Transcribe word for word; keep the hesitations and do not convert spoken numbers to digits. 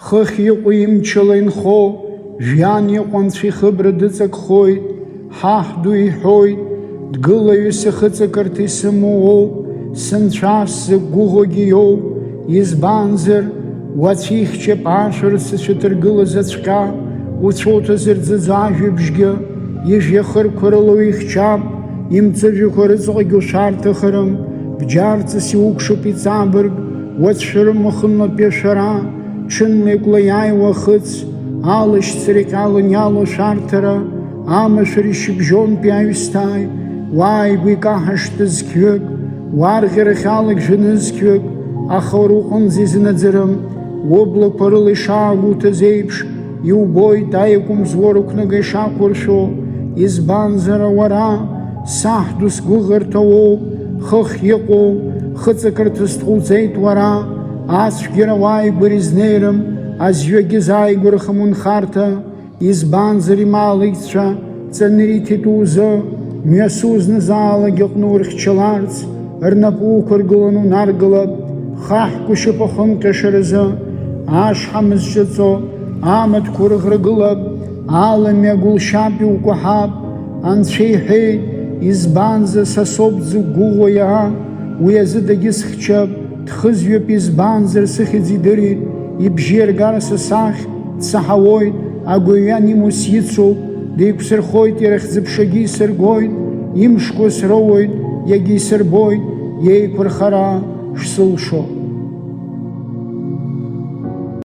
Хыхь иҟоу имчала инхо, жәҩан иҟоу анцәа ихыбра дыҵакхоит, ҳаҳ ду иҳәоит, дгылаҩыс ихыҵакырҭа исымоу уоуп, сынцәа сзықәгәыӷуагьы иоуп, избанзар, уацәихьчап ашәарыцацәа ҭыргылазаҵәҟьа, уцәоуҭазырӡыӡо ажәабжьгьы, ижәҩахырқәа рыла уихьчап, имҵәыжәҩақәа рыҵаҟагьы ушәарҭахарым, бџьарҵас иукшоуп иҵабырг, уацәшәарым уахынлатәи ашәара, ҽынла икәла иааиуа ахыц, алашьцара иҟьалан иалоу ашәарҭара, амашәыр ишьыбжьонтәи аҩсҭааи, уааигәа икаҳашт зқьҩык, уарӷьарахь алак жәанызқьҩык, аха уара уҟынӡа изынаӡарым, ублақәа рыла ишаагәоуҭаз еиԥш, иубоит аиакәым зуа рықәнага ишақәыршәо, избанзар уара, саҳ ду сгәыӷырҭа уоуп, хыхь иҟоу, хыҵакырҭа сҭҟәуҵеит уара, ацәгьара уааигәара изнеирым, азҩагьы зааигәарахам унхарҭа, избанзар имал икцәа ҵаны ириҭеит узы, мҩасу знызаалак иҟны урхьчаларц, рнапы уқәыргыланы унаргылап, хаҳәқәа шьапахымҟьашаразы, ашҳам зҿыҵо амаҭқәа урыӷрагылап, алами агәылшьап иукәаҳап, анцәа иҳәеит, избанзар са соуп дзықәгәыӷуа иара, уи азы дагьысхьчап, дхызҩап, избанзар сыхьӡ идырит, ибжьы иаргар са сахь, дсаҳауоит, агәырҩа анимус ицуп, деиқәсырхоит, иара хьӡы-ԥшагьы исыргоит, имшқәа сроуеит, иагьа исырбоит, иеиқәырхара шсылшо.